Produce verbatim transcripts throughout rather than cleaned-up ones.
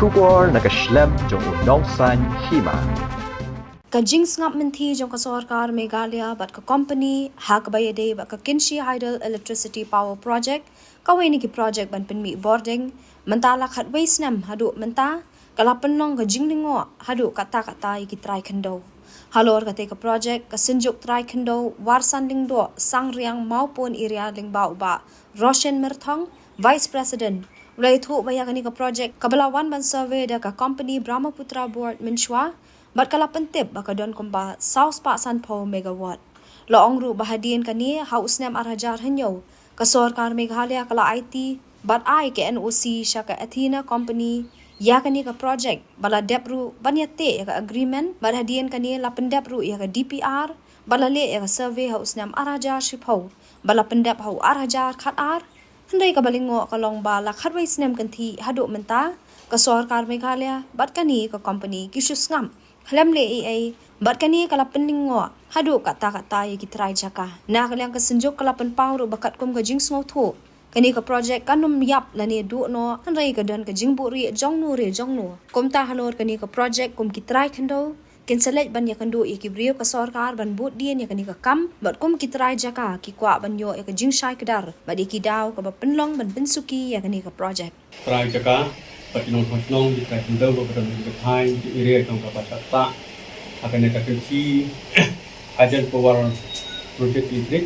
Khubor na ka shlem jong u Nongsaiñ Hima. Ka jingsngap mynthi jong ka sorkar Meghalaya bad ka company ha kaba ïadei bad ka Kynshi Hydel Electricity Power Project, kawei na ki project ban pynmih bording, mynta la khatwei snem haduh mynta ka la pynlong ka jinglyngngoh haduh katta katta ïa ki trai khyndew. Halor katei ka project, ka Synjuk Trai Khyndew Warsan Lyngdoh Sangriang Mawpun Area lyngba u Bah Roshan Myrthong, Vice President, u la ïathuh ba ïa kane ka project kaba la wan ban survey da ka company Brahmaputra Board mynshuwa, bad ka la pyntip ba ka don kumba saw spah sanphew megawatt. La ong ruh ba hadien kane ha u snem ar hajar hynñiew, ka sorkar Meghalaya ka la aiti bad ai ka N O C sha ka Athena Company ïa kane ka project, ba la dep ruh ban ïateh ïa ka agreement, bad hadien kane la pyndep ruh ïa ka D P R, bad la leh ïa ka survey ha u snem ar hajar shiphew, bad la pyndep ha u ar hajar khatar. Hynrei kaba lyngngoh ka long ba la khatwei snem kynthih haduh mynta, ka sorkar Meghalaya bad kane ka company ki shu sngap, khlem leh ei ei, bad kane ka la pynlyngngoh haduh katta katta ïa ki trai jaka. Na ka liang ka Synjuk ka la pynpaw ruh ba katkum ka jingsngewthuh, kane ka project kan ym ïap lane duh noh, hynrei ka don ka jingbuhrieh jong no re jong no. Kumta halor kane ka project, kum ki trai khyndew, kin sa leit ban ïakynduh ïa ki briew ka sorkar ban bud dien ïa kane ka kam, bad kum ki trai jaka ki kwah ban ïoh ïa ka jingshai kdar bad ïa ki daw kaba pynlong ban pynsuki ïa kane ka project. Trai jaka bad ki nongshong shnong, ki trai khyndew kaba don ha ka thaiñ, ki area jong kaba sah sah ha kane ka Kynshi Hydel Power Project Electric.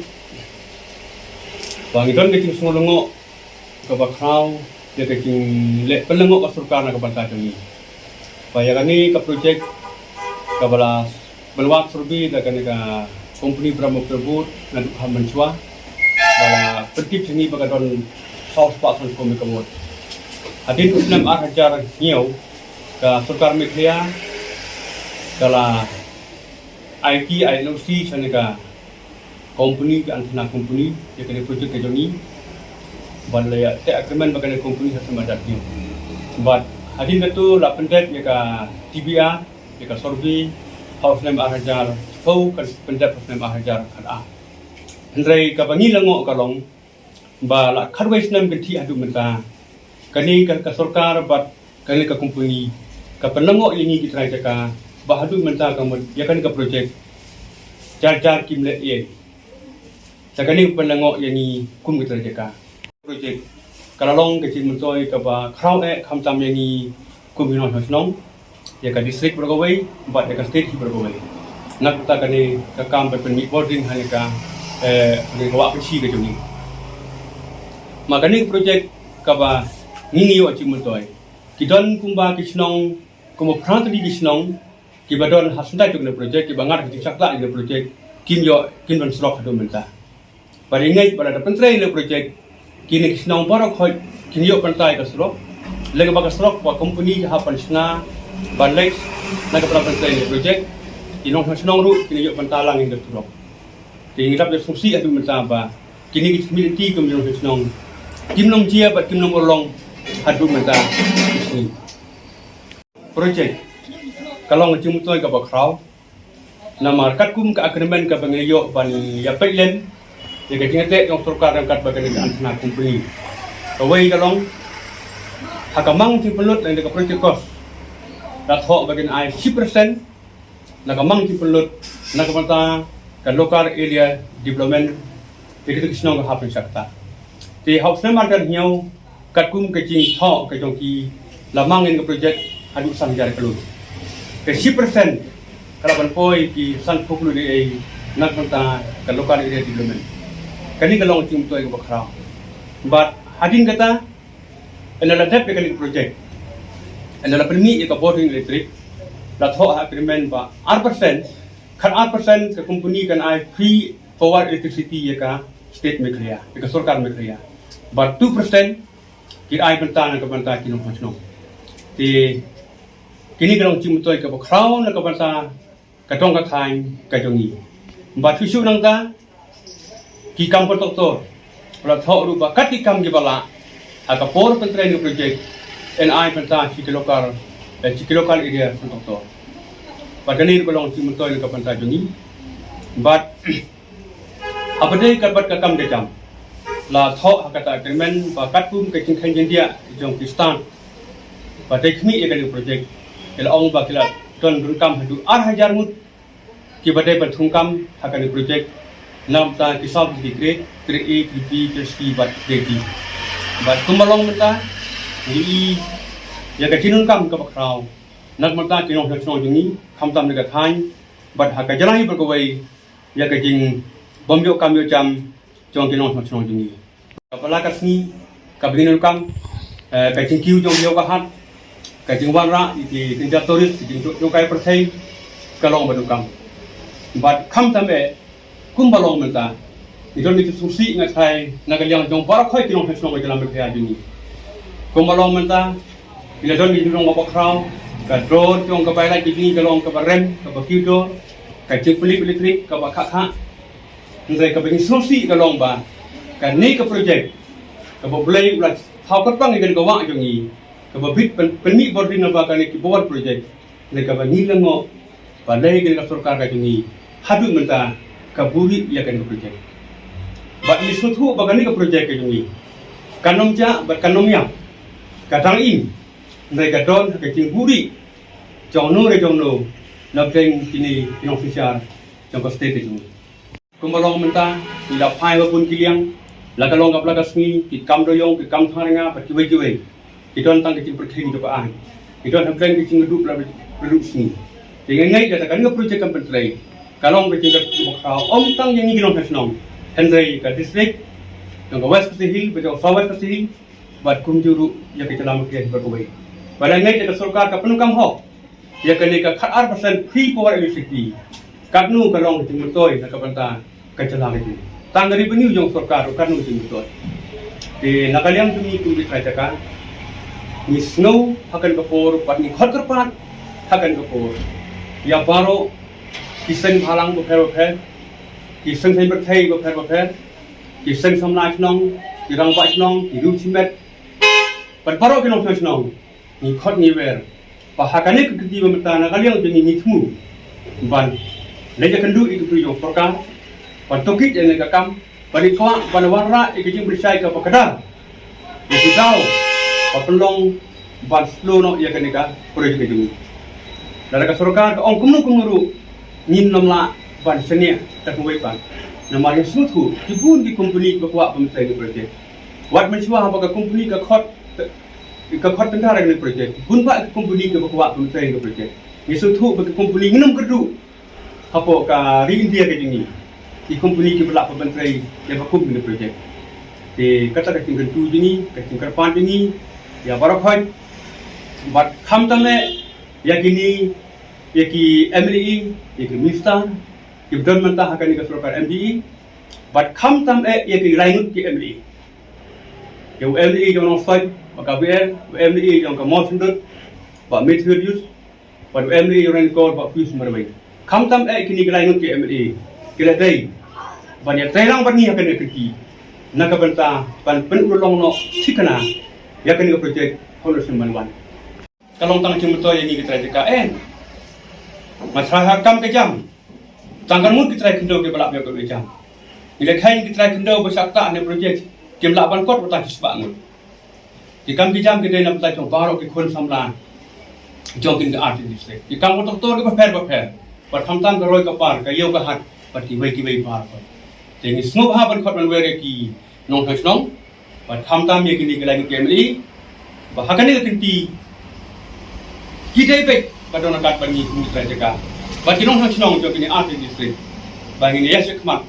Ba ngi don ka jingsngew lyngngoh kaba khraw ïa ka jingleh pynlyngngoh ka sorkar na ka bynta jong ngi. Ba ïa kane ka project kaba la pynwad survey da kane ka company Brahmaputra Board naduh ha mynshuwa, ba la pyntip sha ngi ba ka don saw spah sanphew megawatt. Hadien u snem ar hajar hynñiew, ka sorkar Meghalaya ka la aiti, ai N O C sha kane ka company, ka Anthena Company, ïa kane ka project ka jong ngi. Bad la ïateh agreement bad kane ka company ha u snem ar hajar hynñiew. Bad hadien katto la pyndep ïa ka D P R, ïa ka survey ha u snem ar hajar shiphew, ka pyndep ha u snem ar hajar khatar. Hynrei kaba ngi lyngngoh ka long ba la khatwei snem kynthih haduh mynta, kane ka, ka sorkar bad kane ka company ka pynlyngngoh ïa ngi ki trai jaka, ba haduh mynta ka mut ïa kane ka project jar jar kim leh ei ei. Te kane ka pynlyngngoh ïa ngi kum ki trai jaka. Project ka la long ka jingmyntoi kaba khraw eh, khamtam ïa ngi kum ki nongshong shnong, ïa ka district baroh kawei bad ïa ka state hi baroh kawei. Na ka bynta kane ka kam ban pynmih bording ha kane ka, eh, ha kane ka wah Kynshi ka jong ngi. Ma kane ka project kaba ngi ngi ïoh jingmyntoi, ki don kumba ki shnong, kumba phra tylli ki shnong kiba don ha syndah jong kane ka project, kiba ngat ka jingshaklah jong kane ka project, kim ïoh, kim don surok haduh mynta. Bad ngi ngeit ba lada pyntrei ïa kane ka project, kine ki shnong baroh khoit kin ïoh pyntrei ka surok. Lada ba ka surok ba company ka hap ban shna ban leit, na ka bynta pyntrei ïa kane ka project, ki nongshong shnong ruh kin ïoh pyntrei lang ïa ka surok. Te ngi dap ïa sngewsih haduh mynta ba kine ki community kum ki nongshong shnong kim long jia bad kim long urlong haduh mynta. Project ka long ka jingmyntoi kaba khraw. Namar katkum ka agreement kaba ngi ïoh ban ïa peit lem ïa ka jingïateh jong sorkar ryngkat bad kane ka Anthena Company. Kawei ka long, ha ka mang jingpynlut lane ka project cost, la thoh ba kin ai shi percent na ka mang jingpynlut na ka bynta ka local area development, ïa kita ki shnong ka hap ban shakta. Te ha u snem ar hajar hynñiew, katkum ka jingthoh ka jong ki, la mang ïa ka project haduh san hajar klur. Ka shi percent ka la ban poi ki sanphew klur ei ei na ka bynta ka local area development. Kane ka long ka jingmyntoi kaba khraw. Bad hadien kata, ynda la dep ïa kane ka project, ynda la pynmih ïa ka bording electric, la thoh ha agreement ba ar percent, khatar percent ka company kan ai free power electricity ïa ka state Meghalaya, ïa ka sorkar Meghalaya. Bad two percent kin ai bynta na ka bynta ki nongshong shnong. Te kine ki long jingmyntoi kaba khraw na ka bynta ka dong ka thaiñ ka jong ngi. Bad shuh shuh nangta, ki kam contractor, la thoh ruh ba kat ki kam kiba lah ha ka por pyntrei ïa ka project, yn ai bynta sha ki local, eh, sha ki local area contractor. Bad kane ruh ka long jingmyntoi na ka bynta jong ngi. Bad haba ïadei bad ka kam ka jam, la thoh ha kata agreement ba katkum ka jingkheiñ jingdiah jong ki stad, ba dei khmih ïa kane ka project. Ki la ong ba ki la don ruh kam haduh ar hajar ngut kiba dei ban thung kam ha kane ka project. Namar ki sub ki grade, grade A, grade B, grade C bad grade D. Bad kumba long mynta ngi ïohi ïa ka jingdonkam kaba khraw na ka bynta ki nongshong shnong jong ngi, khamtam na ka thaiñ bad ha ka jylla hi baroh kawei, ïa ka jingbym ïoh kam ïoh jam jong ki nongshong shnong jong ngi. Kaba la ka sngi kaba ngi donkam, eh, ka jingkiew jong ki ïew ka hat, ka jingwanrah ïa ki kynja tourist, ka jingjot jong ka pyrthei, ka long ba donkam. Bad khamtam eh kumba long mynta, ngi don ngi sngewsih nga thai na ka liang jong baroh khoit ki nongshong shnong ka jylla Meghalaya jong ngi. Kumba long mynta, ngi la don ngi don ba khraw, ka dor jong ka bai lait jong ngi ka long kaba rem, kaba kiew dor, ka jingpynlip elektrik kaba khah khah. Hynrei kaba ngi sngewsih ka long ba kane ka project kaba U Blei u la thaw kyrpang ïa kane ka wah jong ngi, kaba bit pyn-, pynmih bording na ba kane ki bor project, hynrei kaba ngi lyngngoh ba lei kane ka sorkar ka jong ngi haduh mynta ka buhrieh ïa kane ka project. Bad ngi sngewthuh ba kane ka project ka jong ngi kan ym jah bad kan ym ïap, ka dang im, hynrei ka don ha ka jingbuhrieh jong no re jong no na pdeng kine ki nongsynshar jong ka state ka jong ngi. Kumba long mynta, ngi la phai ba bun ki liang, la ka long kaba la ka sngi, ki kam dohïong, ki kam thangrynga bad kiwei kiwei. Ki don tang ka jingpyrkhing jong ka aiñ, ki don hapdeng ka jingduh la ruh sngi. Te ngi ngeit kata kane ka project kan pyntrei, ka long ka jingkyrkhu ba khraw ym tang ïa ngi ki nongshong shnong, hynrei ka district, jong ka West Khasi Hills bad jong ka South West Khasi Hills, bad kumjuh ruh ïa ka jylla Meghalaya baroh kawei. Bad ngi ngeit ïa ka sorkar ka pyndonkam hok ïa kane ka khatar percent free power electricity. Katno ka long ka jingmyntoi na ka bynta ka jylla ka jong ngi. Tang ka revenue jong sorkar ruh katno ka jingmyntoi. Te na ka liang jong ngi kum ki trai jaka, ngi sngew ha kane ka por bad ngi khot kyrpad ha kane ka por ïa baroh ki seng bhalang bapher bapher, ki seng saiñ pyrthei bapher bapher, ki seng samla shnong, ki rangbah shnong, ki riew shimet, bad baroh ki nongshong shnong, ngi khot ngi wer ba ha kane ka kti ba mynta na ka liang jong ngi ngi thmu ban leit ïakynduh ïa ki briew jong sorkar, ban tohkit ïa kane ka kam, ban ïa kwah ban wanrah ïa ka jingpynshai kaba kdar, ïa ki daw ba pynlong ban slow noh ïa kane ka project ka jong ngi. Lada ka sorkar ka ong kumno kumno ruh, ngin ym lah ban shaniah da kawei pat. Namar ngi sngewthuh ki bun ki company ba kwah ban pyntrei ïa ka project. Wat mynshuwa haba ka company ka khot, ka khot tender ïa kane ka project, bun bah ki company kiba kwah ban pyntrei ïa ka project. Ngi sngewthuh ba ki company ngin ym kyrduh hapoh ka ri India ka jong ngi, ki company kiba lah ban pyntrei ïa ka kum kane ka project. Te kata ka jingkyntu jong ngi, ka jingkyrpad jong ngi ïa baroh khoit. Bad khamtam eh ïa kine, ïa ki M L A, ïa ki minister kiba don mynta ha kane ka sorkar M D A, bad khamtam eh ïa ki lai ngut ki M L A. Ïa u M L A jong Nongstoiñ, Bah Gabriel, u M L A jong ka Mawshynrut, Bah Methodius, bad u M L A jong Ranikor, Bah Pius Marwein. Khamtam eh kine ki lai ngut ki M L A ki la dei ban ïatreilang bad ngi ha kane ka kti na ka bynta ban pynurlong noh thikna ïa kane ka project Honorable Shyam Malwan. Ka long tang jingmyntoi ïa ngi ki trai jaka, eh. Nga tharai ha kam ka jam, tang kan mut ki trai khyndew kiba lah ban ïoh ka jam. Ngi la kheiñ ki trai khyndew ba shah ktah ne project kim lah ban kot, wat tang ki spah ngut. Ki kam ki jam ki dei na bynta jong baroh ki khun samla jong kine ki artylli district. Ki kam kontraktor kiba pher bapher, bad khamtam ka roi ka par, ka ïew ka hat, bad kiwei kiwei baroh. Te ngi sngewbha ban khot ban wer ïa ki nongshong shnong, bad khamtam ïa kine ki lai ngut ki M L A ba ha kane ka kti ki dei beit ba don ryngkat bad ngi kum ki trai jaka bad ki nongshong shnong jong kine artylli district, ba ngin ïa shah khmat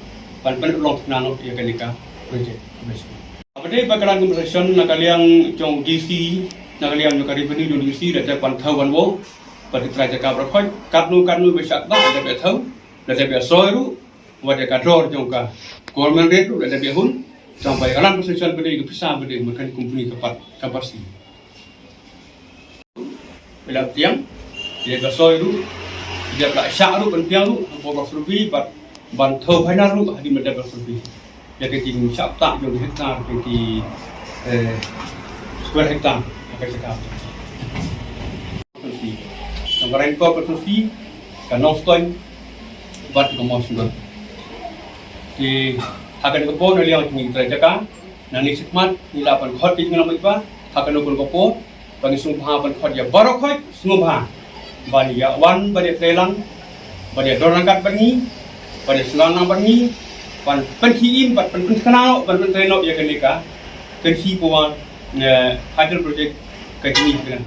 ban pynurlong thikna noh ïa kane ka project. Haba dei ba ka ran compensation na ka liang jong D C, na ka liang jong ka revenue jong D C, la dep ban thew ban buh bad ki trai jaka baroh khoit, katno katno ba shah ktah la dep ban thew, la dep ban soi ruh, wat ïa ka dor jong ka government rate ruh la dep ban hun, tang ba ïa ka ran compensation ba dei, ka pisa ba dei, mynta ka company ka pat, ka pat sih. Ba la pdiang ïa ka soi ruh, ïa ka shah ruh ban pdiang ruh hapoh ka survey, bad ban thew final ruh hadien ba dep ka survey. Ïa ka jingshah ktah jong ki hektar, jong ki, eh, square hektar ha ka jaka. Constituency, jong ka Ranikor Constituency, ka Nongstoiñ bad ka Mawshynrut. Te ha kane ka por na liang jong ngi ki trai jaka, nangne shakhmat ngi lah ban khot ki jinglong bad ba ha kano kano ka por, Ba ngi sngewbha ban khot ïa baroh khoit sngewbha ban ïa wan ban ïa trei lang, ban ïa don ryngkat bad ngi, ban ïa sngewlang bad ngi, ban pynkhie im, ban pynpynthikna, ban pyntrei noh ïa kane ka Kynshi Power, eh, hydro project ka jingim ka.